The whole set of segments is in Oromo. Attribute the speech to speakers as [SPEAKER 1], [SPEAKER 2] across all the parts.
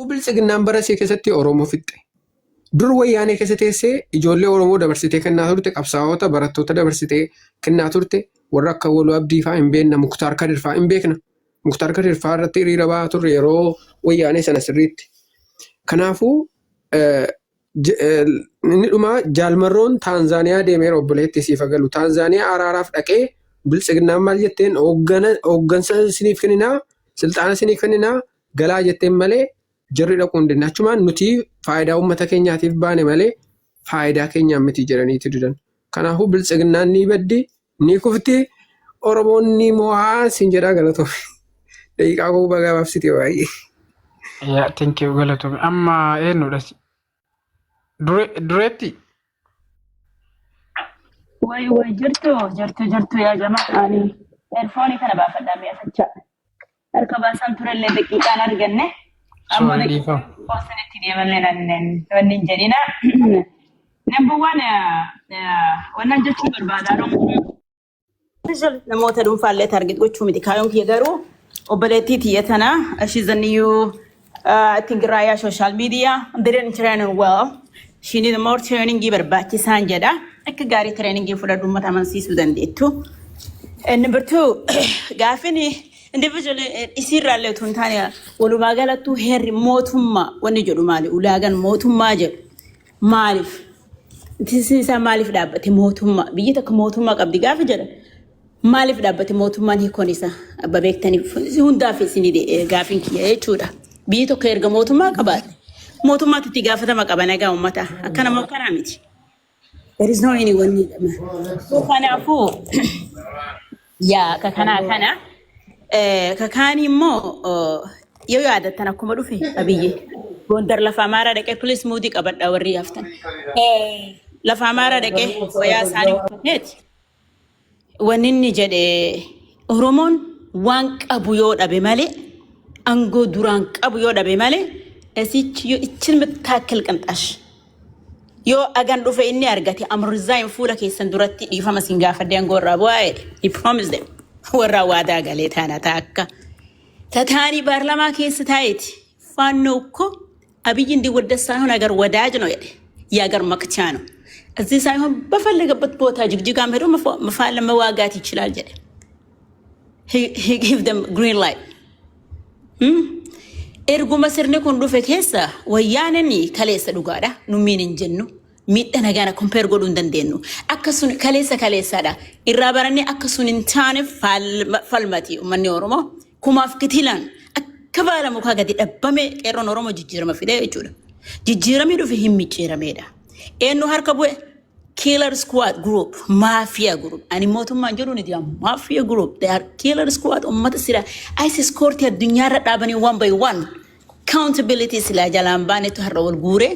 [SPEAKER 1] Biltsiginnaan bara isii keessatti Oromoo fixxe. Dur Wayyaanee keessa teessee ijoollee Oromoo dabarsitee kennaa turte, qabsaa'ota barattoota dabarsitee kennaa turte, warra akka Woloo Abdii fa'aa hin beekna, Muktaar Kadir fa'aa hin beekna. Muktaar Kadir fa'aa irratti hiriira ba'aa turre yeroo Wayyaanee sana sirriitti. Kanaafuu inni dhumaa Jaalmarroon Taanzaaniyaa deemeera obboleetti siif galu. Taanzaaniyaa araaraaf dhaqee Biltsiginnaan maal jetteen? Hooggansa isiniif kenninaa, silxaana isiniif kenninaa, galaa jetteen malee jarri dhaquu hin dandeenye. Achumaan nuti faayidaa uummata keenyaatiif baane malee faayidaa keenyaan miti jedhaniitu didan. Kanaafuu Biltsiginnaan ni baddi, ni kufti, Oromoon ni mo'aa siin jedhaa, galatoomi. Daqiiqaa koo gabaabsite baay'ee.
[SPEAKER 2] Yaa, thank you, galatoomi. Amma eenyudha? Dureetti.
[SPEAKER 3] Way way, jirtu jirtu jirtu yaa jamaa. Ani earphone kana baafadhaa mi'aafachaa. Harka baasan turellee daqiiqaan arganne. Ammoo
[SPEAKER 2] Sorry,
[SPEAKER 3] daqiiqaa
[SPEAKER 2] dhiifama.
[SPEAKER 3] osinitti deemallee nan wanni hin jedhina. Number one, wannan jechuu barbaada. Namoota dhuunfaallee target gochuu miti. Kaayoon kiyya garuu obboleettii tiyya tana, she's a new I think Raya social media didn't train well. She need more training barbaachisaan jedha. Akka gaarii training fudhadhu, uummata amansiisuu dandeettu. And number two, gaafin individually isiirraallee otoo hin taane, walumaa galattuu heerri mootummaa wanni jedhu maali? Ulaagaan mootummaa jedhu maaliif? Itti isaa maaliif dhaabbate mootummaa? Biyyi tokko mootummaa qabdi gaafa jedhan, maaliif dhaabbate mootummaan? Hiikoon isaa abba beektaniif hundaaf isinii gaafin kiyya jechuudha. Biyyi tokko erga mootummaa qabaatte, mootummaatti itti gaafatama qaba nagaa uummataa. Akka nama akkanaa miti. There is no anyone need. Kanaafuu yaa ka kanaa kana ka kaanii immoo yoo yaadattan, akkuma dhufe Abiyyi Gondar lafa Amaaraa dhaqee, please muudii qabadhaa warri haftan. Lafa Amaaraa dhaqee wayaa isaanii uffateeti. Wanni inni jedhe, Oromoon waan qabu yoo dhabe malee, aangoo duraan qabu yoo dhabe malee, asichi yoo ichin ምታክል ቅንጣሽ yoo agan dhufe inni argate, am resign, fuula keessan duratti dhiifama sin gaafadhe, aangoo irraa bu'aa jedhe. He promised them. Warra waadaa galee taana taakka. Tataanii paarlamaa keessa taa'eeti. ፋኖ እኮ አብይ እንዲወደድ ሳይሆን አገር ወዳጅ ነው jedhe፣ የአገር መክቻ ነው። እዚህ ሳይሆን በፈለገበት ቦታ ጅግጅጋም ሄዶ መፋለም መዋጋት ይችላል jedhe። He give them green light. Erguma sirni kun dhufe keessa Wayyaaneen kaleessa dhugaadha. Nu miin hin jennu. Miidha nagaana compare godhuu hin dandeenyu. Akka sun kaleessa kaleessaadha. Irraa barannee akka sun hin taane falmati uummanni Oromoo. Kumaaf kitilaan akka baala mukaa gadi dhabbame qeerroon Oromoo jijjiirama fidee jechuudha. Jijjiiramni dhufe hin micciirameedha. Eenyu harka bu'e? Killer squad group, mafia group. Ani mootummaan jedhu niti, mafia group. They are killer squad. Ummata sila ISIS koortii addunyaarra dhaabanii one by one. Accountability sila jalaan baanetu har'a wal guure.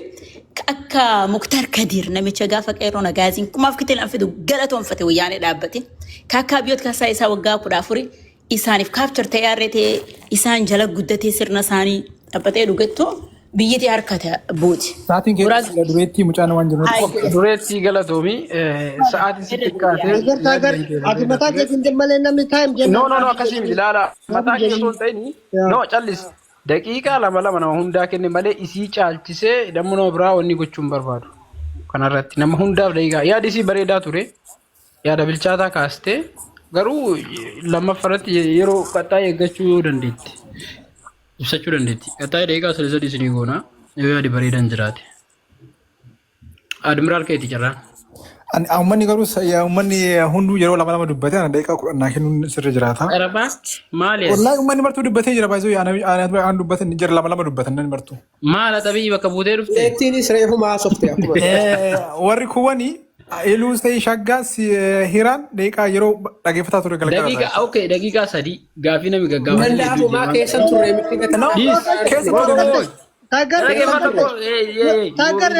[SPEAKER 3] Akka Muktar Kadir namicha gaafa qeerroo nagaaziin kumaaf kitilaan fidu galatoonfate Wayyaanee dhaabbate. Kaakkaa biyyoota kaasaa isaa waggaa 14 isaaniif capture ta'ee harree ta'ee isaan jala guddatee sirna isaanii dhaabbatee dhugattu biyyiti harka buuti.
[SPEAKER 4] Sa'aatiin keessa sila dureetti mucaan waan jiru.
[SPEAKER 2] Dureetti, galatoomi. Sa'aatiin si xiqqaate.
[SPEAKER 5] Agar ati mataa keetiin malee namni time
[SPEAKER 2] jenna. No, no, no, akkasii miti, ilaala. Mataa kee osoo hin ta'in, no, callis. Daqiiqaa lama lama nama hundaa kenne malee isii caalchisee namni nama biraa wanni gochuu hin barbaadu. Kanarratti nama hundaaf daqiiqaa yaadi isii bareedaa ture. Yaada bilchaataa kaastee, garuu lammaffaarratti yeroo qaxxaa eeggachuu yoo dandeetti. Ibsachuu dandeetti. Qaxxaa daqiiqaa sadi sadi isinii goona yoo yaadi bareedan jiraate. Admiraal, keeti carraan.
[SPEAKER 4] Uummanni garuu uummanni hunduu yeroo lama lama dubbate, ana daqiiqaa 10 naa kennuun sirra jiraata.
[SPEAKER 2] Qarabaatti maali as?
[SPEAKER 4] Wallaahi uummanni martuu dubbatee jira, baay'isuu ana dubbatan jira, lama lama dubbatan namni martuu.
[SPEAKER 2] Maal xabii bakka buutee dhufte?
[SPEAKER 1] Leettiinis reefu maasofte akkuma.
[SPEAKER 4] Warri kuwwani Iluu ta'e shaggaas hiraan daqiiqaa yeroo dhageeffataa ture galgala.
[SPEAKER 2] Daqiiqaa, okay, daqiiqaa 3 gaafii namni gaggaafate.
[SPEAKER 1] Danda'amu maa keessan turre miti gati.
[SPEAKER 4] No, keessa ture.
[SPEAKER 5] Tagar
[SPEAKER 2] Dhaggeeffata koo
[SPEAKER 5] Tagar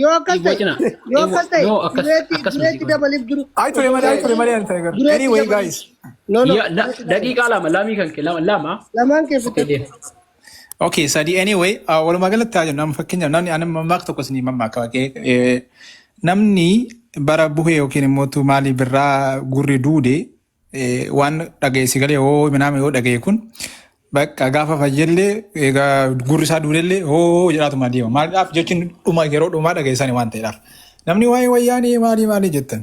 [SPEAKER 5] yoo akkas ta'e
[SPEAKER 2] No, akkas
[SPEAKER 5] dureetti
[SPEAKER 2] akkas
[SPEAKER 5] dureetti
[SPEAKER 2] miti.
[SPEAKER 5] dabaliif duru.
[SPEAKER 4] Ay ture malee, ay ture malee ani ta'e garuu.
[SPEAKER 5] Dureetti
[SPEAKER 4] Anyway
[SPEAKER 5] dabaliif.
[SPEAKER 4] guys.
[SPEAKER 5] No, no.
[SPEAKER 2] Daqiiqaa 2, lamii kan kee lama lama.
[SPEAKER 5] Lamaan kee
[SPEAKER 2] Okay,
[SPEAKER 5] fixe.
[SPEAKER 2] deem.
[SPEAKER 4] Okay, sadi, anyway, walumaa galatti haa jennu, amma fakkeenyaaf namni ani mammaaka tokko isinii mammaaka namni bara buhee yookiin immoo maalii birraa gurri duude waan dhagaye si galee yoo minaama yoo dhagaye kun Bakka gaafa fayyellee egaa gurri isaa duudellee hoo jedhaatuma deema. Maaliidhaaf jechuun dhuma yeroo dhumaa dhageessanii waan ta'eedhaaf. Namni waa'ee wayyaanee maalii maalii jettan.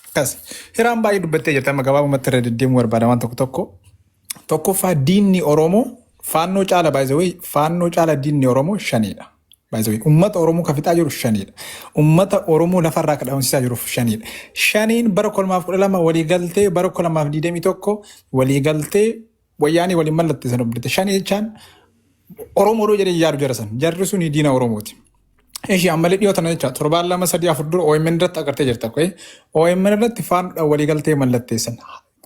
[SPEAKER 4] Akkas. Hiraan baay'ee dubbattee jirti, amma gabaabumatti irra deddeemuu barbaada waan tokko tokko. Tokkoffaa, diinni Oromoo faannoo caala, baay'ee faannoo caala diinni Oromoo shanidha. Baay'ee uummata Oromoo kan fixaa jiru shanidha. Uummata Oromoo lafarraa kan dhabamsiisaa jiru shanidha. Shaniin bara 2012 waliigaltee, bara 2021 waliigaltee wayyaanii waliin mallatteessan obbolete. Shanii jechaan Oromoo jedhee yaadu jara san. Jarri suni diina Oromooti. Ishii ammallee dhiyoo tana jecha torbaan 2, 3, 4 dura OMN irratti agartee jirta. OMN irratti faannoodhaan waliigaltee mallatteessan.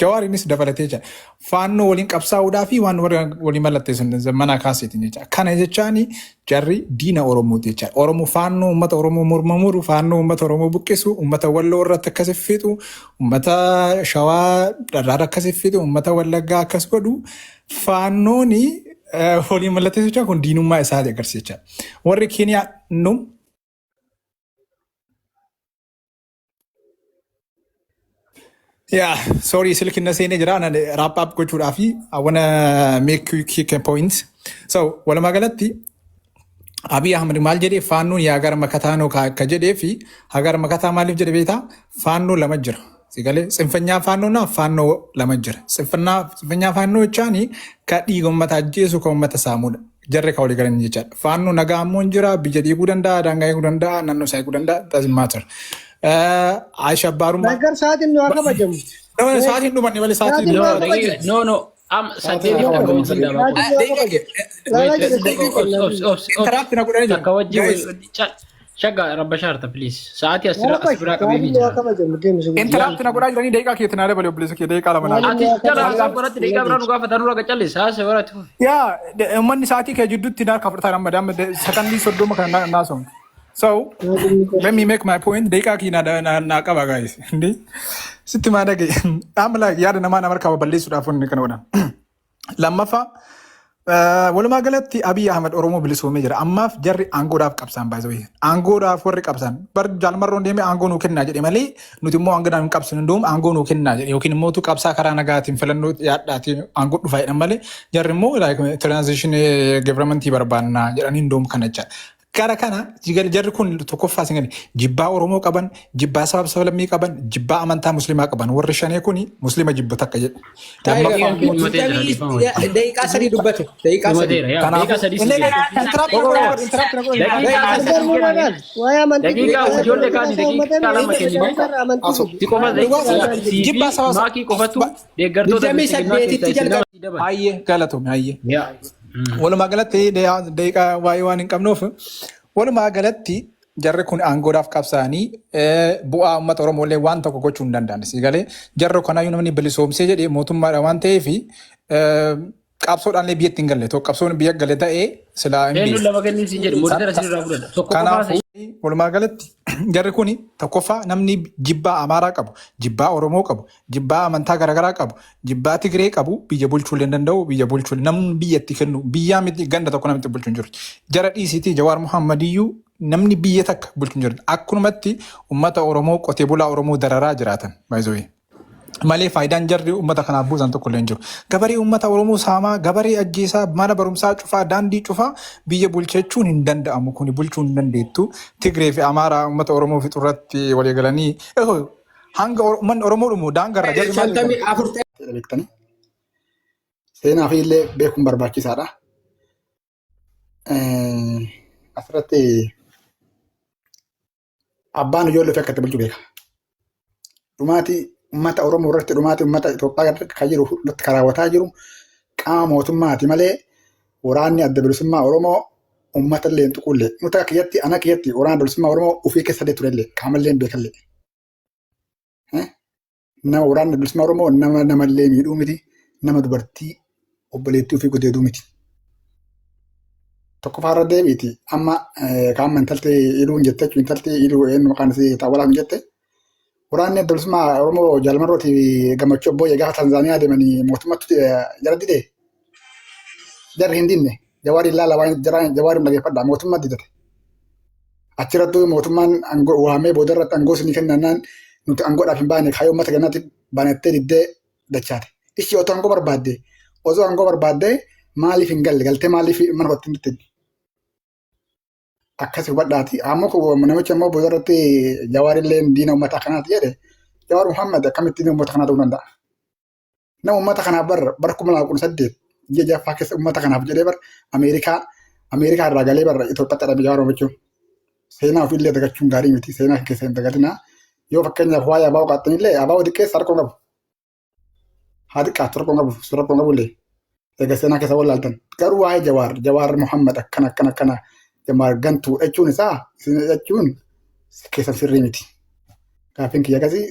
[SPEAKER 4] Jawaariinis dabalatee jira. Faannoo waliin qabsaa'uudhaa fi waan waliin mallatteessan mana kaaseetiin jecha. Kana jechaan jarri diina Oromooti jecha. Oromoo faannoo uummata Oromoo morma muru, faannoo uummata Oromoo buqqisu, uummata Walloo irratti akkas fixu, uummata Shawaa dharraarra akkas fixu, uummata Wallaggaa akkas godhu. Faannooni waliin mallatteessu jecha kun diinummaa isaa agarsiisa. Warri Keeniyaa nu Yeah, sorry, silkin na seenee jira. Nan wrap up gochuudhaaf I wanna make quick quick points. So, walumaa galatti Abiy Ahmed maal jedhee, faannoon yaa gara makataa noo akka jedhee fi hagar makataa maaliif jedhe beektaa? Faannoo lama jira. Sigalee tsinfanyaa faannoo naa faannoo lama jira. Tsinfanyaa faannoo jechaani ka dhiiga uummata ajjeesu, ka uummata saamudha. Jarri ka walii galan jechaadha. Faannoo nagaa ammoo hin jira, biyya diiguu danda'a, daangaa eeguu danda'a, naannoo isaa eeguu danda'a, doesn't matter. Ashabbaarummaa.
[SPEAKER 5] Naggar sa'aatiin nu haa kabajamu.
[SPEAKER 4] No, sa'aatiin dhumanne malee sa'aatiin
[SPEAKER 5] Sa'aatiin nu
[SPEAKER 2] No,
[SPEAKER 5] haa kabajamu.
[SPEAKER 2] no, no. Am saddeetiif
[SPEAKER 5] Sa'aatiin
[SPEAKER 2] akka
[SPEAKER 5] nu
[SPEAKER 2] wajjin
[SPEAKER 5] haa
[SPEAKER 2] dhabaa kun.
[SPEAKER 5] kabajamu. Laalaa
[SPEAKER 2] Wait,
[SPEAKER 5] jedhe
[SPEAKER 2] obs,
[SPEAKER 5] kenna.
[SPEAKER 2] obs, obs, obs.
[SPEAKER 4] Interrupt na godhanii jiru.
[SPEAKER 2] Takka wajjin
[SPEAKER 4] Guys,
[SPEAKER 2] shagga rabbashaarta, please. Sa'aatii asirra as biraa qabee
[SPEAKER 5] Sa'aatiin nu haa
[SPEAKER 2] jira.
[SPEAKER 5] kabajamu deemsi kun.
[SPEAKER 4] Interrupt na godhaa jiranii, daqiiqaa keetti naa dabale, obboleessa kee daqiiqaa 2 naa
[SPEAKER 2] Ati
[SPEAKER 4] dabale.
[SPEAKER 2] jala haasaa biratti daqiiqaa biraa nu gaafata, nurra gacallis haasa biratti fufi.
[SPEAKER 4] Yaa uummanni sa'aatii kee jidduutti na harka fudhataa amma amma sakandii 30 kana naa soomte. So let me make my point, daqiiqaa kee naa qaba, guys. Ndi sitti maa dhagaye amma yaada namaa nama harkaa balleessuudhaaf wanni kana godhan. Lammaffaa, walumaa galatti Abiy Ahmed Oromoo bilisoomee jira. Ammaaf jarri aangoodhaaf qabsaan baay'ee. Aangoodhaaf warri qabsaan. Bar jaalmarroon deemee aangoo nuu kennaa jedhe malee nuti immoo aangoodhaan hin qabsinu, hunduum aangoo nuu kennaa jedhe yookiin immoo tu qabsaa karaa nagaatiin filannoo dhiyaadhaatiin aangoo dhufaa jedhan malee jarri immoo like transition government barbaannaa jedhanii hunduum kana jecha. Gara kana jarri kun tokkoffaa isin gadi jibbaa Oromoo qaban, jibbaa sabab sablammii qaban, jibbaa amantaa musliimaa qaban. Warri shanee kuni muslima jibbu takka jedhe. Lammaffaa
[SPEAKER 2] Daqiiqaan dhumatee jira, dhiifama wajjin.
[SPEAKER 1] Daqiiqaa 3 dubbate. Daqiiqaa 3.
[SPEAKER 2] Dhumateera yaa daqiiqaa
[SPEAKER 4] Kanaafuu
[SPEAKER 2] 3 si
[SPEAKER 4] illee
[SPEAKER 2] kenna.
[SPEAKER 4] interrupt na godhan, interrupt na godhan.
[SPEAKER 2] Daqiiqaa
[SPEAKER 5] Naggar
[SPEAKER 2] 3
[SPEAKER 5] moo
[SPEAKER 2] kenni.
[SPEAKER 5] maal? Waa'ee amantii
[SPEAKER 2] Daqiiqaa ijoollee kaanii daqiiqaa 2 kennine.
[SPEAKER 5] Amantii
[SPEAKER 2] Si qofa
[SPEAKER 4] Dhugaa
[SPEAKER 2] sii fi
[SPEAKER 4] jibbaa saba
[SPEAKER 2] maakii qofatu deeggartoota
[SPEAKER 1] Digdamii
[SPEAKER 2] bilxiginnaa keessaa
[SPEAKER 1] saddeetitti
[SPEAKER 2] isin
[SPEAKER 1] jalqabe.
[SPEAKER 2] nama dabala.
[SPEAKER 4] Hayyee, galatoomi, hayyee.
[SPEAKER 2] Yaa.
[SPEAKER 4] Walumaa galatti daqiiqaa waa'ee waan hin qabnuuf, walumaa galatti jarri kun aangoodhaaf qabsaa'anii bu'aa uummata Oromoo illee waan tokko gochuu hin danda'an. Si galee, jarri kanaayyuu namni bilisoomsee jedhee mootummaadha waan ta'eef qabsoodhaan illee biyyatti hin galle. Tokko qabsoon biyya gale ta'ee silaa hin
[SPEAKER 2] Eenyuun
[SPEAKER 4] beeku.
[SPEAKER 2] lama kenniin siin jedhu mooditara sirraa fudhadha. Tokko qofaa
[SPEAKER 4] Kanaafuu walumaa galatti jarri kun tokkoffaa namni jibbaa Amaaraa qabu, jibbaa Oromoo qabu, jibbaa amantaa garaagaraa qabu, jibbaa Tigree qabu biyya bulchuu illee hin danda'u, biyya bulchuu namni biyyatti kennu biyyaa miti ganda tokko namni bulchuu hin jiru. Jara dhiisiitii Jawaar Muhammadiyyuu namni biyya takka bulchuu hin jiru. Akkumatti uummata Oromoo, qotee bulaa Oromoo dararaa jiraatan. By the way. Malee faayidaan jarri uummata kanaaf buusan tokko illee hin jiru. Gabaree uummata Oromoo saamaa, gabaree ajjeesaa, mana barumsaa cufaa, daandii cufaa biyya bulchechuun hin danda'amu. Kuni bulchuu hin dandeettu. Tigree fi Amaaraa uummata Oromoo fixurratti walii galanii hanga uummanni Oromoo dhumu daangarra jarri maal
[SPEAKER 1] 54 ta'e.
[SPEAKER 6] Beektanii seenaa fi illee beekuun barbaachisaadha. Asirratti abbaan ijoollee ofii akka itti bulchu beeka. Dhumaatii uummata Oromoo irratti, dhumaatii uummata Itoophiyaa irratti kan jiru irratti kan raawwataa jiru qaama mootummaati malee waraanni adda bilisummaa Oromoo uummata illee hin tuqullee. Nuti akka kiyyatti, ana kiyyatti, waraana bilisummaa Oromoo ofii keessa illee turellee qaamallee hin beekallee. Nama waraanni bilisummaa Oromoo nama namallee miidhuu miti, nama dubartii obboleettii ofii gudeeduu miti. Tokkoffaa irra deebiiti amma kaan intalti iluu hin jette jechuun intalti iluu eenyu maqaan isii taawwalaa hin jette. Waraanni adda bilisummaa Oromoo Jaalmarrooti gammachuu abbooyyee gaafa Tanzaaniyaa deemanii mootummaatti jara dide, jarri hin dinne. Jawaariin laala, waan jawaariin dhageeffadha, mootummaa didate. Achirrattuu mootummaan aangoo waamee boodarratti aangoo isinii kennannaan nuti aangoodhaaf hin baane, kaayyoo uummata keenyaatti baanettee diddee dachaate. Ishii otoo aangoo barbaadde, osoo aangoo barbaadde Maaliif hin galle galtee maaliif mana kootti hin bittinne? Akkas hubadhaati. Ammoo namichi ammoo booda irratti Jawaar illee diina uummata kanaati jedhe. Jawaar Muhammad akkamitti diina uummata kanaa ta'uu danda'a? Nama uummata kanaaf bara bara 2018 ji'a jaffaa keessa uummata kanaaf jedhee bara Ameerikaa Ameerikaa irraa galee bara Itoophiyaatti dhabee Jawaar jechuun. Seenaa ofiillee dagachuun gaarii miti. Seenaa keessa hin dagatinaa. Yoo fakkeenyaaf waa'ee abaa'oo qaattanillee abaa'oo xiqqeessa harkoo qabu. Haa xiqqaatu rakkoo qabu rakkoo qabu illee. Egaa seenaa keessa wallaaltan. Garuu waa'ee Jawaar Jawaar Muhammad akkana akkana akkana Jawaar gantuu jechuun isaa isin jechuun keessan sirrii miti. Gaaffiin kiyya akkasii.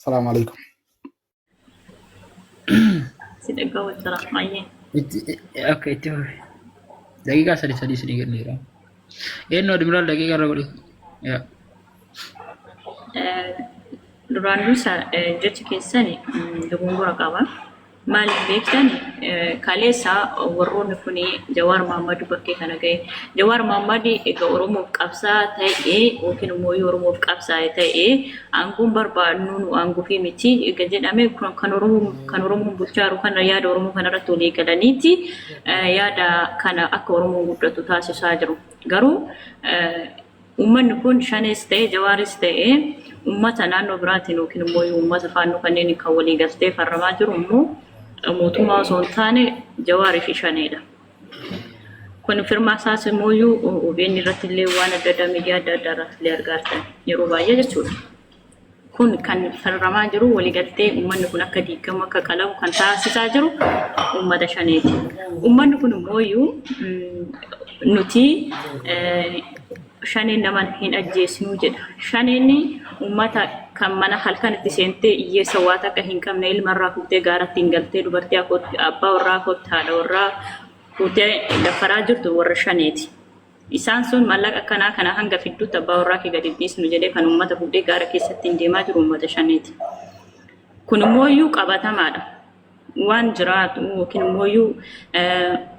[SPEAKER 6] Salaamu alaikum.
[SPEAKER 7] Si dhaga'u jira baay'ee.
[SPEAKER 2] Itti akka itti fufi. Daqiiqaa sadi sadi isinii kenneera. Eenyu admiraal daqiiqaa irra godhi. Yaa.
[SPEAKER 7] Duraan dursa jechi keessan dogongora qaba. Maaliif beektan kaleessa warroonni kun Jawaar Mahaammad bakkee kana ga'e. Jawaar Mahaammad egaa Oromoof qabsaa ta'e yookiin immoo Oromoof qabsaa'e ta'e aangoon barbaadnu nu aangoo fi miti egaa jedhame kan Oromoo kan Oromoon bulchaaru kana yaada Oromoo kanarratti walii galaniiti yaada kana akka Oromoon guddatu taasisaa jiru. Garuu uummanni kun Shanees ta'e Jawaaris ta'e uummata naannoo biraatiin yookiin immoo uummata faannoo kanneen kan walii galtee farramaa jiru immoo mootummaa osoo hin taane Jawaarii fi Shaneedha. Kun firmaa isaas immoo OBN irratti illee waan adda addaa miidiyaa adda addaa irratti illee argaa jirtan yeroo baay'ee jechuudha. Kun kan farramaa jiru waliigaltee uummanni kun akka diigamu akka qalamu kan taasisaa jiru uummata Shaneeti. Uummanni kun immoo nuti Shaneen nama hin ajjeesnuu jedha. Shaneen uummata kan mana halkan itti seentee hiyyeessa waa takka hin qabne ilma irraa fuutee gaaratti hin galtee dubartii akootti abbaa warraa akootti haadha warraa fuutee daffaraa jirtu warra Shaneeti. Isaan sun maallaqa akkanaa kana hanga fidduutti abbaa warraa kee gadi dhiisnu jedhee kan uummata fuudhee gaara keessatti hin deemaa jiru uummata Shaneeti. Kun immoo iyyuu qabatamaadha. Waan jiraatu yookiin immoo iyyuu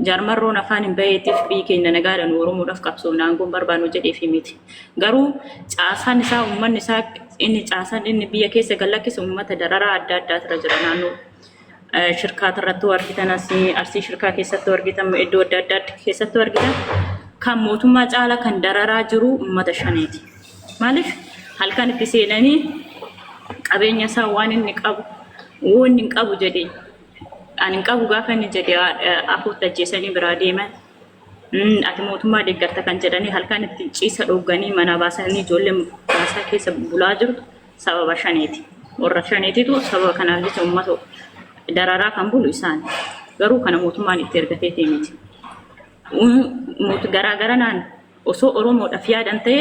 [SPEAKER 7] jaarmarroon afaan hin baheetiif biyyi keenya nagaadhaan Oromoodhaaf qabsoofna aangoon barbaannu jedheefi miti. Garuu caasaan isaa uummanni isaa inni caasaan inni biyya keessa gad lakkise uummata dararaa adda addaatirra jira naannoo shirkaata irratti argitan asii Arsii shirkaa keessatti argitan iddoo adda addaatti keessatti argitan kan mootummaa caala kan dararaa jiru uummata Shaneeti. Maaliif halkan itti seenanii qabeenya isaa waan inni qabu waan inni hin qabu jedhee ani hin qabu gaafa inni jedhe afuutti ajjeesanii biraa deeman. Ati mootummaa deeggarta kan jedhanii halkan itti ciisa dhogganii mana baasanii ijoollee baasaa keessa bulaa jirtu sababa Shaneeti. Warra Shaneetitu sababa kanaaf jecha uummata dararaa kan bulu isaan. Garuu kana mootummaan itti ergateetii miti. Garaa garanaan osoo Oromoodhaaf yaadan ta'e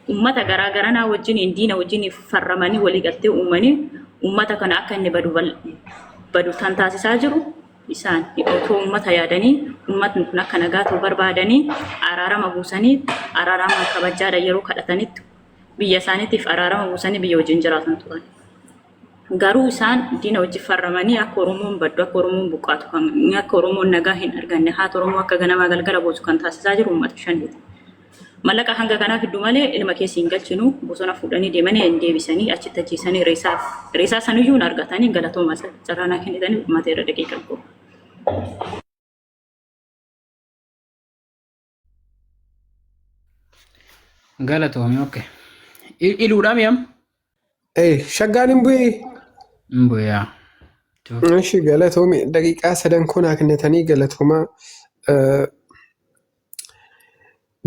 [SPEAKER 7] uummata garaa garanaa wajjiniin diina wajjiniin farramanii waliigaltee uumanii uummata kana akka inni badu badu kan taasisaa jiru isaan. Otoo uummata yaadanii uummatni kun akka nagaa ta'u barbaadanii araarama buusanii araarama kabajaadha yeroo kadhatanitti biyya isaaniitiif araarama buusanii biyya wajjin jiraatan turan. Garuu isaan diina wajjin farramanii akka Oromoon baddu, akka Oromoon buqqaatu, kan akka Oromoon nagaa hin arganne, haati Oromoo akka ganamaa galgala boosu kan taasisaa jiru uummata Shaneeti. Mallaqa hanga kanaa fiddu malee ilma keessa hin galchinu, bosona fuudhanii deemanii hin deebisanii achitti ajjeesanii reesaa reesaa saniyyuu hin argatanii. Galatooma, carraa kennitanii uummata irra daqiiqa koo.
[SPEAKER 2] Galatoomi, okay. Iluudhaa mi'am?
[SPEAKER 1] Shaggaan hin bu'ee.
[SPEAKER 2] Hin bu'ee.
[SPEAKER 1] Ishi galatoomi, daqiiqaa sadan koo naa kennitanii galatoomaa.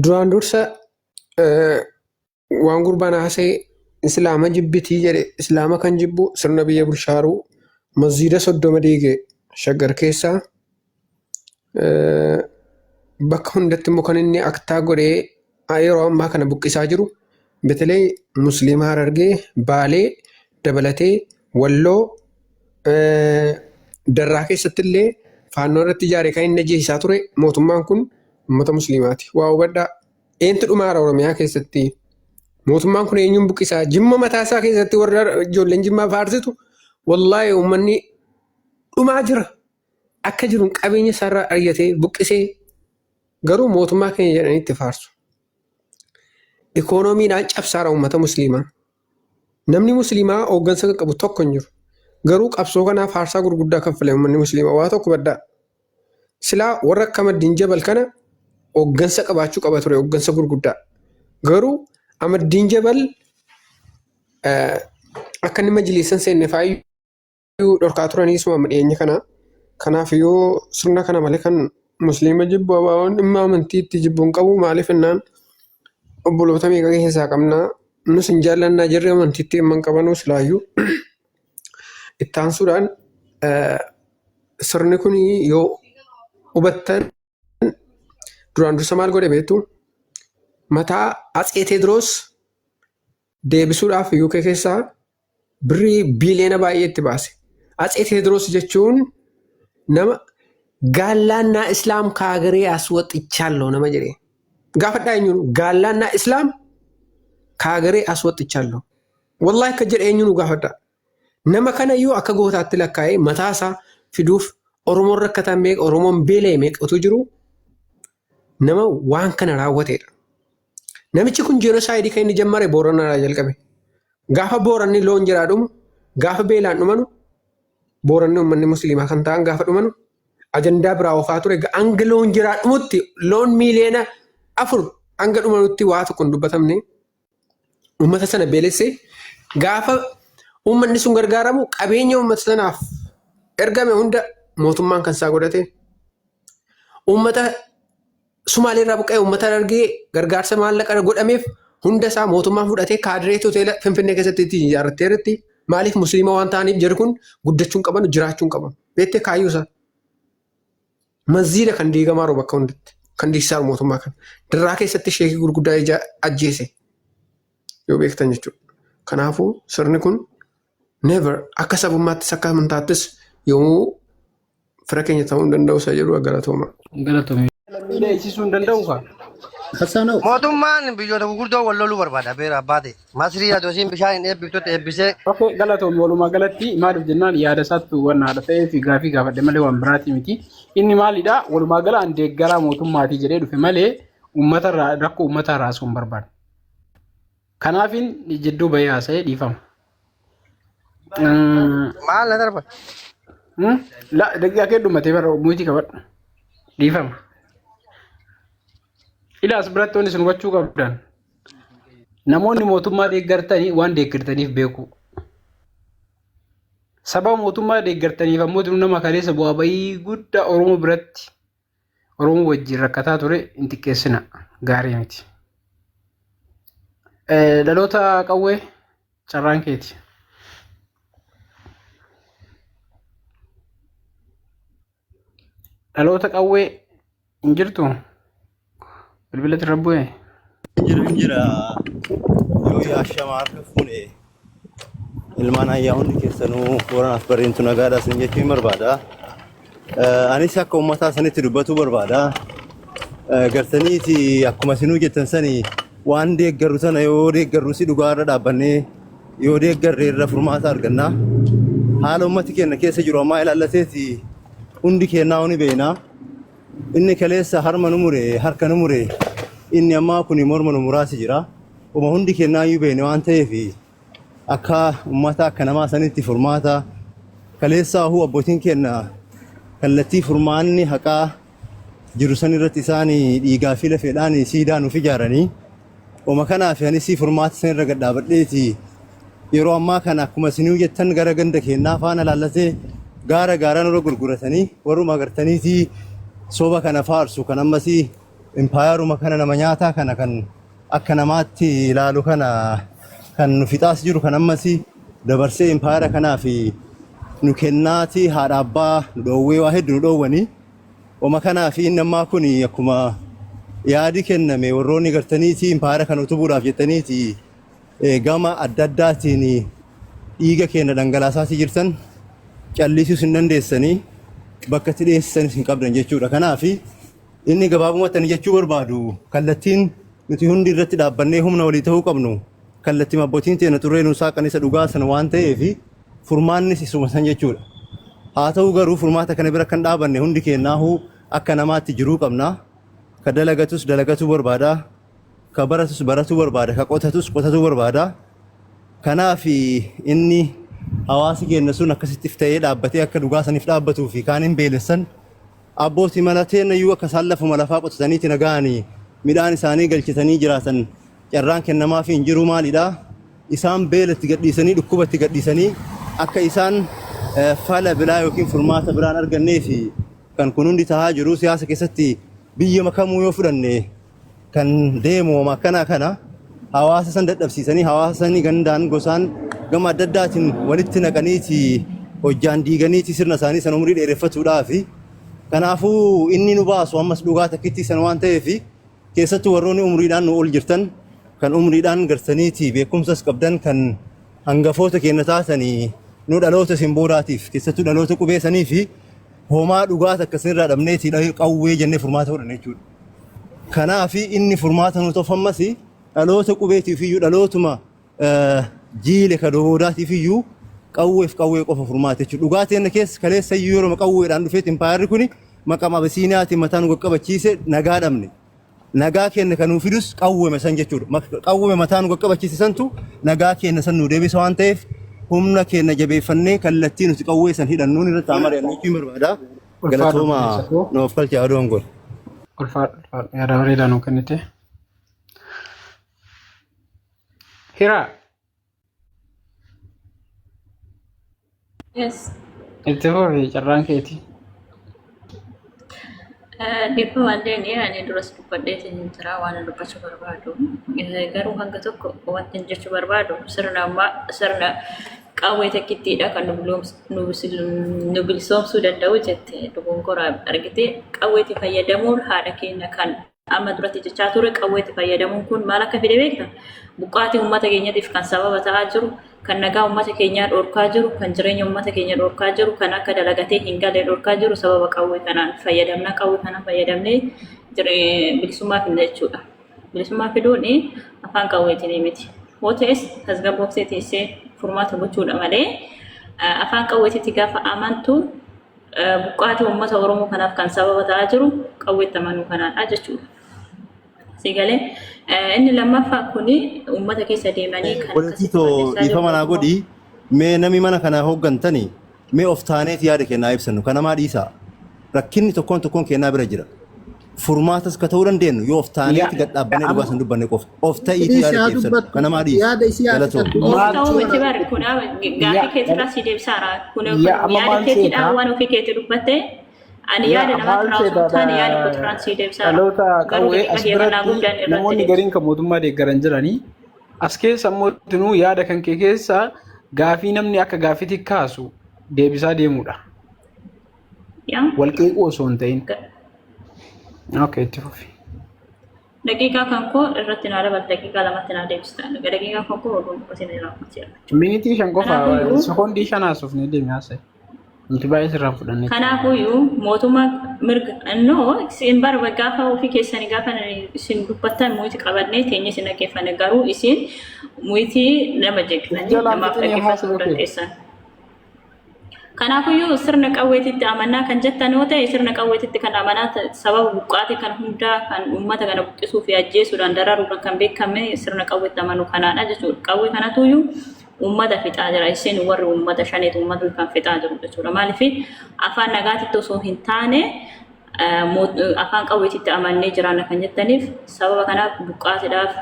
[SPEAKER 1] Duraan dursa waan gurbaan haasa'e Islaama jibbitii jedhe. Islaama kan jibbu sirna biyya bulchaaruu masjiida 30 diige Shaggar keessaa. Bakka hundatti immoo kan inni aktaa godhee yeroo ammaa kana buqqisaa jiru betelee Musliima Harargee, Baalee dabalatee Walloo Darraa keessatti illee faannoo irratti ijaare kan inni ajjeesisaa ture mootummaan kun uummata Musliimaati. Waa hubadhaa. Eentu dhumaara Oromiyaa keessatti? Mootummaan kun eenyuun buqqisaa? Jimma mataa isaa keessatti warra ijoolleen Jimmaa faarsitu wallaahi uummanni dhumaa jira. Akka jiruun qabeenya isaarraa ari'atee buqqisee garuu mootummaa keenya jedhanii itti faarsu. Ikoonomiidhaan cabsaara uummata Musliimaa. Namni Musliimaa hooggansa kan qabu tokko hin jiru. Garuu qabsoo kanaaf aarsaa gurguddaa kaffale uummanni Musliimaa. Waa tokko baddaa. Silaa warra akka Ahmaddiin Jabal kana hooggansa qabaachuu qaba ture, hooggansa gurguddaa. Garuu Ahmaddiin Jabal akka inni majliisan seenne faayyuu dhorkaa turanii suma dhiyeenya kana. Kanaaf yoo sirna kana malee kan musliima jibbu abaawoon dhimma amantiitti jibbuun qabu maaliif jennaan obboloota meeqa keessaa qabnaa nus hin jaallannaa jirri amantiitti dhimma hin qabanuu silaayyuu. Itti aansuudhaan sirni kun yoo hubattan duraan dursa maal godhe beektu mataa Atsee Teediroos deebisuudhaaf UK keessaa birrii biiliyoona baay'ee itti baase. Atsee Teediroos jechuun nama gaallaannaa Islaam kaagaree aswaxichallo nama jedhe. Gaafadhaa eenyuun gaallaannaa Islaam kaagaree aswaxichallo. Wallahi akka jedhe eenyuun gaafadhaa. Nama kanayyuu akka gootaatti lakkaa'ee mataa isaa fiduuf Oromoon rakkataan meeqa Oromoon beela'e meeqa utuu jiru nama waan kana raawwatedha. Namichi kun jeenoosaayidii kan inni jammare Booranarraa jalqabe. Gaafa Booranni loon jiraa dhumu, gaafa beelaan dhumanu, Booranni uummanni musliimaa kan ta'an gaafa dhumanu, ajandaa biraa oofaa ture. Hanga loon jiraa dhumutti loon 4 miiliyoona hanga dhumanutti waa tokko hin dubbatamne. Uummata sana beelessee gaafa uummanni sun gargaaramu qabeenya uummata sanaaf ergame hunda mootummaan kan isaa godhate. Uummata Sumaalee irraa buqqa'e uummata argee gargaarsa maallaqa godhameef hunda isaa mootummaan fudhatee kaadiree hoteela Finfinnee keessatti ittiin ijaarrattee irratti maaliif musliima waan ta'aniif jarri kun guddachuu hin qaban jiraachuu hin qaban. Beektee kaayyoo isaa. Masjiida kan diigamaa jiru bakka hundatti kan diigsaa jiru mootummaa kana. Dirraa keessatti sheekii gurguddaa ija ajjeese yoo beektan jechuudha. Kanaafuu sirni kun never akka sabummaattis akka amantaattis yoomuu fira keenya ta'uu hin danda'u isa jedhu galatooma.
[SPEAKER 2] Galatoomii. Lammiilee eegsisuu hin danda'u kaa.
[SPEAKER 5] Hassanoo.
[SPEAKER 8] Mootummaan biyyoota gurguddoo wal loluu barbaada beera abbaa ta'e. Masrii adoo isiin bishaan hin eebbiftutti eebbisee
[SPEAKER 2] Okay, galatoomi walumaa galatti maaliif jennaan yaada isaatti waan haadha ta'ee fi gaafii gaafadhe malee waan biraatii miti. Inni maalidha walumaa galaan deeggaraa mootummaatii jedhee dhufe malee uummatarraa rakkoo uummataa raasuu hin barbaadu. Kanaafin jidduu bahee haasa'ee dhiifama.
[SPEAKER 8] Maal na darba?
[SPEAKER 2] La daqiiqaa kee dhumatee bara muitii qabadhu. Dhiifama. Ilaas biratti wanti isin hubachuu qabdan. Namoonni mootummaa deeggartanii waan deeggartaniif beeku. Sababa mootummaa deeggartaniif ammoo nama kaleessa bu'aa bayii guddaa Oromoo biratti Oromoo wajjin rakkataa ture hin xiqqeessina. Gaarii miti. Dhaloota qawwee carraan keeti. Dhaloota qawwee hin jirtu? Bilbila irra bu'ee?
[SPEAKER 9] Jiru hin jira. Yoo yaashama harka fuune ilmaan ayyaa hundi keessanuu Booranaaf barreentu nagaadha isin jechuu hin barbaada. Anis akka uummataa sanitti dubbatuu barbaada. Gartaniiti akkuma isinuu jettan sani waan deeggarru sana yoo deeggarru si dhugaa irra dhaabbannee yoo deeggarre irra furmaata arganna. Haala uummati keenya keessa jiru ammaa ilaallateeti hundi keenyaa ni beekna. Inni kaleessa harma nu mure, harka nu mure, inni ammaa kun morma nu muraasi jira. Uma hundi kennaayyuu beekne waan ta'eef akka ummata akka namaa sanitti furmaata kaleessaa huu abbootiin keenya kallattii furmaanni haqaa jiru san irratti isaan dhiigaa fi lafeedhaan siidaa nuuf ijaaranii. Uma kanaaf anis furmaata san irra gad dhaabadheeti yeroo ammaa kana akkuma isinuu jettan gara ganda keennaa faana laallatee gaara gaara nurra gurguratanii warruma agartaniiti soba kana faarsu kan ammasii impaayaruma kana nama nyaataa kana kan akka namaatti ilaalu kana kan nu fixaas jiru kan ammasii dabarsee impaayara kanaaf nu kennaati haadha abbaa nu dhoowwee waa hedduu nu dhoowwanii. Oma kanaaf inni ammaa kun akkuma yaadi kenname warroonni gartaniiti impaayara kana utubuudhaaf jettaniiti gama adda addaatiin dhiiga keenya dhangalaasaatii jirtan callisuus hin dandeessanii bakka itti dhiyeessanis hin qabdan jechuudha. Kanaaf inni gabaabumatti ani jechuu barbaadu kallattiin nuti hundi irratti dhaabbannee humna walii ta'uu qabnu kallattii abbootiin teenya xurree nu saaqan isa dhugaa sana waan ta'eef furmaannis isuma san jechuudha. Haa ta'u garuu furmaata kana bira kan dhaabanne hundi keenyaahuu akka namaatti jiruu qabna. Ka dalagatus dalagatuu barbaada. Ka baratus baratuu barbaada. Ka qotatus qotatuu barbaada. Kanaaf inni hawaasi keenya sun akkasitti ta'ee dhaabbatee akka dhugaa saniif dhaabbatuu fi kaan hin beelessan Abbootii mana teennayyuu akka isaan lafuma lafaa qotataniiti nagaani midhaan isaanii galchatanii jiraatan carraan kennamaafii hin jiru maalidha? Isaan beela itti gadhiisanii dhukkuba itti gadhiisanii akka isaan fala biraa yookiin furmaata biraan arganneefi kan kun hundi tahaa jiru. Siyaasa keessatti biyyama kamuu yoo fudhanne kan deemu wama akkanaa kana, hawaasa san dadhabsiisanii, hawaasa sanii gandaan, gosaan, gama adda addaatiin walitti naqaniiti hojjaan diiganiiti sirna isaanii san umurii dheereffatuudhaafi. Kanaafuu inni nu baasu ammas dhugaa takkittii san waan ta'eef, keessattuu warroonni umriidhaan nu ol jirtan, kan umriidhaan gartaniiti beekumsas qabdan, kan hangafoota keenya taatanii, nu dhaloota isin boodaatiif, keessattuu dhaloota qubee sanii fi homaa dhugaa takka isinirraa dhabneeti qawwee jennee furmaata godhanne jechuudha. Kanaaf inni furmaata nu ta'uuf ammas dhaloota qubeetiif iyyuu, dhalootuma jiile ka boodaatiif iyyuu qawweef qawwee qofa furmaata jechuudha. Dhugaa teenya keessa kaleessa iyyuu yeroo qawweedhaan dhufeet impaayarri kuni maqama Abisiiniyaatiin mataa nu qaqqabachiise nagaa dhabne. Nagaa keenya kan nuu fidus qawweme san jechuudha. Qawweme mataa nu qaqqabachiise santu nagaa keenya san nu deebisa waan ta'eef, humna keenya jabeeffannee kallattii nuti qawwee san hidhannuun irratti haa mari'annu jechuun barbaada.
[SPEAKER 2] Ulfaadhu
[SPEAKER 9] Galatooma,
[SPEAKER 2] obboleessa koo.
[SPEAKER 9] nuuf galcha aduun kun.
[SPEAKER 2] Ulfaadhu, ulfaadhu. Yaada bareedaa nuu kennite. Hiraa.
[SPEAKER 7] Yes.
[SPEAKER 2] Itti fufi, carraan keeti.
[SPEAKER 7] Dhibba malleen ani duras dubbadheetiin jira waan dubbachuu barbaadu. Garuu hanga tokko wanti jechuu barbaadu, sirna ammaa sirna qawwee takkittiidha kan nu bilisoomsuu danda'u jette dogongora argite. Qawweetti fayyadamuun haadha keenya kan amma duratti jechaa ture, qawweetti fayyadamuun kun maal akka fide beekta? Buqqaatii uummata keenyatiif kan sababa ta'aa jiru, kan nagaa uummata keenyaa dhorkaa jiru, kan jireenya uummata keenya dhorkaa jiru, kan akka dalagatee hin galle dhorkaa jiru sababa qawwee kanaan fayyadamna. Qawwee kanaan fayyadamnee bilisummaa fidna jechuudha. Bilisummaa fiduun afaan qawweetiin miti. Hoo ta'es tasgabbooftee teessee furmaata gochuudha malee, afaan qawweetitti gaafa amantu buqqaatii uummata Oromoo kanaaf kan sababa ta'aa jiru qawweetti amanuu kanaadha jechuudha. Sigalee inni lammaffaa kuni uummata keessa deemanii kan
[SPEAKER 9] Obboleettii
[SPEAKER 7] akkasitti
[SPEAKER 9] too,
[SPEAKER 7] balleessaa jiru
[SPEAKER 9] dhiifama naa
[SPEAKER 7] mootummaa.
[SPEAKER 9] godhi. Mee namni mana kana hooggantani mee of taaneeti yaada kennaa ibsannu kanamaa dhiisaa. Rakkinni tokkoon tokkoon kennaa bira jira. Furmaatas ka ta'uu dandeenyu yoo of taaneeti gad dhaabbannee dhugaa san dubbanne qofa. Of ta'iiti
[SPEAKER 5] Isii
[SPEAKER 9] yaada
[SPEAKER 5] haa
[SPEAKER 9] kee ibsadhu.
[SPEAKER 5] dubbattu.
[SPEAKER 9] Kanamaa dhiisi.
[SPEAKER 5] Yaada isii haa
[SPEAKER 9] Galatooma.
[SPEAKER 5] fixattu.
[SPEAKER 7] Of
[SPEAKER 2] Maal
[SPEAKER 7] ta'uu miti bari kun gaaffii keetirraa si deebisaara. Kun
[SPEAKER 2] Yaa amma
[SPEAKER 7] yaada
[SPEAKER 2] maal
[SPEAKER 7] keetiidha,
[SPEAKER 2] seetaa?
[SPEAKER 7] waan ofii keetii dubbatte. Ani
[SPEAKER 2] Yaa
[SPEAKER 7] yaada
[SPEAKER 2] maal
[SPEAKER 7] namaatti raawwatu
[SPEAKER 2] seetaa?
[SPEAKER 7] taane yaada kootirraan si deebisaara.
[SPEAKER 2] Dhaloota
[SPEAKER 7] Garuu
[SPEAKER 2] qawwee
[SPEAKER 7] daqiiqa
[SPEAKER 2] as
[SPEAKER 7] kee kanaa
[SPEAKER 2] biratti
[SPEAKER 7] guddaan irratti
[SPEAKER 2] namoonni
[SPEAKER 7] deebisa.
[SPEAKER 2] gariin kan mootummaa deeggaran jiranii as keessa immoo yaada kan kee keessa gaafii namni akka gaafiitti kaasu deebisaa deemudha.
[SPEAKER 7] Yaa
[SPEAKER 2] Wal qeequu osoo hin ta'in. Okay, itti fufi.
[SPEAKER 7] Daqiiqaa kan koo irratti naa dabalta, daqiiqaa 2tti naa deebista. Daqiiqaa kan koo oduun dubbatin irraa.
[SPEAKER 2] Minitii 5 qofa,
[SPEAKER 7] Kanaafiyyuu
[SPEAKER 2] sekoondii 5 haasofnee deemi haasa'e. Nuti baay'ee sirraan fudhannee.
[SPEAKER 7] Kanaafuyyuu mootummaa mirga no isin barba gaafa ofii keessanii gaafa isin dubbattan muyti qabannee teenya isin dhaggeeffanne, garuu isin muytii nama jeeqxanii
[SPEAKER 2] Jalaan
[SPEAKER 7] namaaf
[SPEAKER 2] fixanii
[SPEAKER 7] dhaggeeffachuu
[SPEAKER 2] haasa'u kee.
[SPEAKER 7] dandeessan. Kanaafuyyuu sirna qawweetitti amanaa kan jettan yoo ta'e, sirna qawweetitti kan amanaa sababa buqqaatii kan hundaa kan uummata kana buqqisuu fi ajjeesuudhaan dararuudhaan kan beekame sirna qawweetti amanuu kanaadha jechuudha. Qawwee kanatuyyuu uummata fixaa jira. Isin warri uummata shaneetu uummata kan fixaa jiru jechuudha. Maaliif afaan nagaatitti osoo hin taane afaan qawweetitti amannee jiraanna kan jettaniif, sababa kanaaf buqqaatiidhaaf,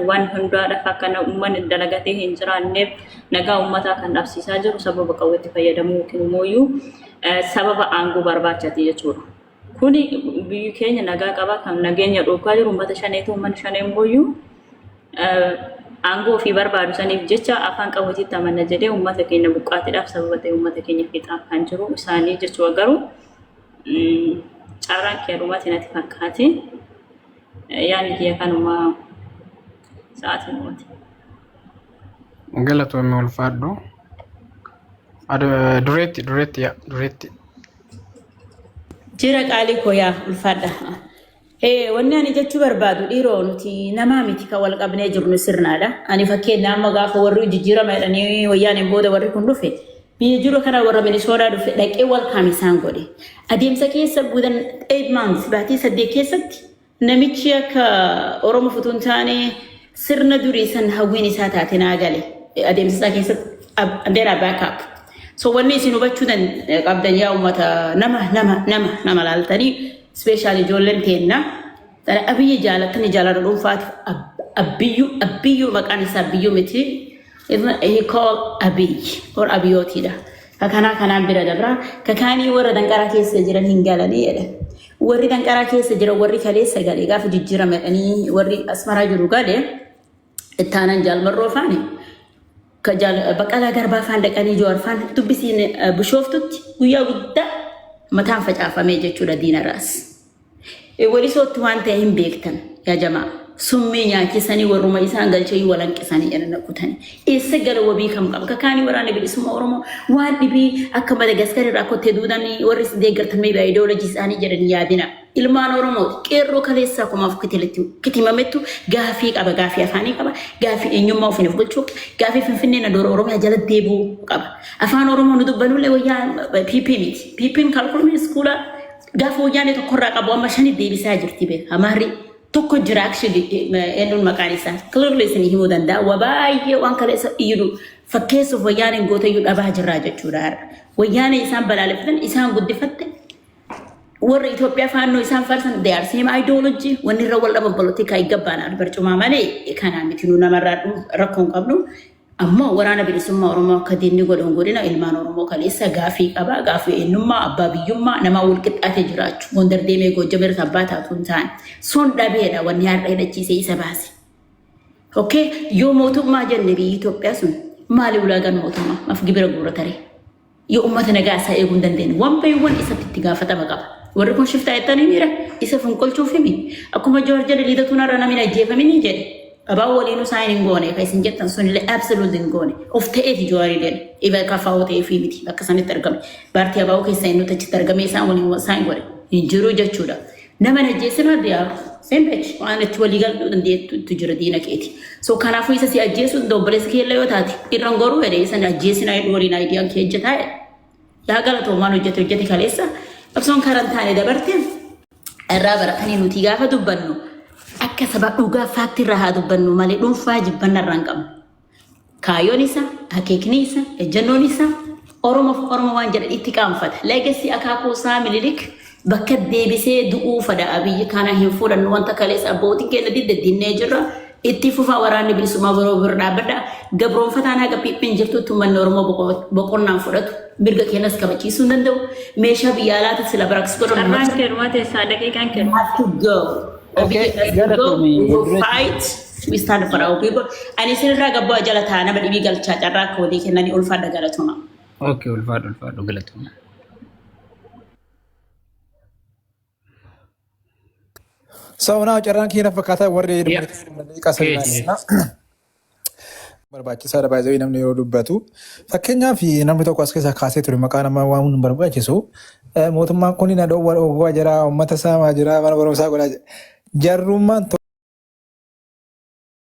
[SPEAKER 7] waan hundaadhaaf, akka uummanni dalagatee hin jiraanneef nagaa uummataa kan dhabsiisaa jiru sababa qawweetti fayyadamuu yookiin immoo sababa aangoo barbaachaati jechuudha. Kuni biyyi keenya nagaa qaba, kan nageenya dhorkaa jiru uummata shaneetu, uummanni shanee immoo aangoo ofii barbaadu saniif jecha afaan qawweetitti amanna jedhee uummata keenya buqqaatiidhaaf sababa ta'e uummata keenya fixaa kan jiru isaanii jechuudha. Garuu carraan kee dhumate natti fakkaate. Yaadni kiyya kanuma, sa'aatiin dhumate.
[SPEAKER 2] Galatoomii, ulfaadhu. Dureetti, dureetti, yaa dureetti.
[SPEAKER 3] Jira qaalii koo, yaa ulfaadha. Wanni ani jechuu barbaadu, dhiiroo, nuti namaa miti kan wal qabnee jirnu, sirnaadha. Ani fakkeenya amma gaafa warri jijjiirama jedhanii wayyaaneen booda warri kun dhufe, biyya jiru kana warra Minisoodaa dhufe dhaqee welcome isaan godhe. Adeemsa keessa within 8 months, baatii 8 keessatti, namichi akka Oromoo futuun taane sirna durii san hawwiin isaa taate naa gale. Adeemsa isaa keessatti then I back up. So wanni isin hubachuu qabdan yaa uummata, nama nama nama nama laaltanii, special ijoolleen teenna tana Abiyyi jaalattanii jaalala dhuunfaatiif, Abbiyyuu, Abbiyyuu maqaan isaa Abbiyyuu miti, he call Abiy or Abiyootiidha. Ka kanaa kanaan bira dabra, ka kaanii warra danqaraa keessa jiran hin galanii jedhe. Warri danqaraa keessa jiran, warri kaleessa gale, gaafa jijjiirama jedhanii warri Asmaraa jiru gale, ittaanan Jaalmarroo faani ka Baqqalaa Garbaa faan dhaqanii Jawaar faan dubbisiin Bishooftutti guyyaa guddaa mataan facaafamee jechuudha diinarraas. Walisootti waan ta'e hin beektan yaa jamaa. Summii nyaachisanii warruma isaan galchee walanqisanii jedhan kutanii. Eessa gala, wabii kam qaba? Kakaanii waraana bilisummaa Oromoo waan dhibii akka Madagaskar irraa kottee duudanii warri isin deeggartan maybe ideology isaanii jedhanii yaadina. Ilmaan Oromooti. Qeerroo kaleessaa kumaaf kitimamettu gaafii qaba. Gaafii afaanii qaba. Gaafii eenyummaa ofiin of bulchuu qaba. Gaafii Finfinnee na doora Oromiyaa jala deebi'uu qaba. Afaan Oromoo nu dubbanullee wayyaa PP miti. PP'n curriculum school gaafa wayyaanee tokkorraa qabu amma shani deebisaa jirti beeka. Amaarri tokko jira, actually eenyuun maqaan isaa clearly isin himuu danda'a. Waa baay'ee waan kaleessa iyyuu fakkeessuuf wayyaaneen goota iyyuu dhabaa jirraa jechuudha har'a. Wayyaanee isaan balaaleffatan isaan guddifatte, warra Itoophiyaa faannoo isaan farsan, they are same ideology. Wanni irra wal dhaban politikaa igabbaanaa barcumaa malee kanaa miti. Nu namarraa rakkoo hin qabnu. Ammoo waraana bilisummaa Oromoo akka diinni godhan godina ilmaan Oromoo kaleessa gaafii qaba. Gaafii eenyummaa, abbaa biyyummaa, nama wal qixxaatee jiraachuu. Gondar deemee Goojjam irratti abbaa taatu hin taane. Sun dhabeedha wanni har'a hidhachiisee isa baase. Okay, yoo mootummaa jenne, biyyi Itoophiyaa sun maali ulaagaan mootummaa? Maaf gibira guurratare? Yoo uummata nagaa isaa eeguu hin dandeenye, waan baay'eewwan isatti itti gaafatama qaba. Warri kun shiftaa jettanii miira isa fonqolchuuf himi. Akkuma Joorj jedhe, liidatuun har'a namni ajjeefamini jedhe. Abaan waliinuu isaan hin goone kan isin jettan sunillee absolutely hin goone. Of ta'eeti Jawaarii jedhe. Iba kafaa'oo ta'ee fi miti bakka sanitti argame. Paartii abaa'oo keessa inni achitti argame isaan waliin isaan godhe hin jiru jechuudha. Nama ajjeesina diyaa same page waan itti walii galuu dandeettu jira diina keeti. So kanaafuu isa si ajjeesu obboleessa keella yoo taate irraan goruu jedhe, isa ajjeesina jedhu waliin ideaan kee hojjetaa jedhe. Yaa galatoomaan hojjete hojjete kaleessa qabsoon karan taane dabarte irraa baratanii. Nuti gaafa dubbannu akka saba dhugaa fact irraa haa dubbannu malee dhuunfaa jibbanna irraa hin qabnu. Kaayyoon isaa, akeekni isaa, ejjennoon isaa Oromoof Oromoo waan jedhan itti qaanfata. Legacy akaakuu isaa Minilik bakka deebisee du'uu fada Abiyyi, kana hin fudhannu. Wanta kaleessa abbootiin keenya didde dinnee jirra. Itti fufaa, waraanni bilisummaa biroo bira dhaabbadha. Gabroonfataan haga PP'n jirtutti uummanni Oromoo boqonnaan fudhatu. Mirga keenyas kabachiisuu hin danda'u. Meeshaa biyya alaatti sila baraks godhan.
[SPEAKER 7] Carraan keerumaa teessaa, daqiiqaan keeru.
[SPEAKER 3] Have to go.
[SPEAKER 2] Okay,
[SPEAKER 3] Abiyyi has to go.
[SPEAKER 2] galatoomi.
[SPEAKER 3] We will fight. We stand for our people. Ani isinirraa gabbaa jala ta'a, nama dhibii galchaa, carraa akka walii kennanii. Ulfaadha, galatoma.
[SPEAKER 2] Okay, ulfaadhu, ulfaadhu, galatoomi.
[SPEAKER 4] So now carraan keenya fakkaataa warri daqiiqaa 3
[SPEAKER 2] Keeti.
[SPEAKER 4] Barbaachisaadha baay'ee namni yeroo dubbatu. Fakkeenyaaf namni tokko as keessaa kaasee ture, maqaa namaa waamuun hin barbaachisu. Mootummaan kun na dhoowwaa jira, uummata saamaa jira, mana barumsaa godhaa jira. Jarrummaan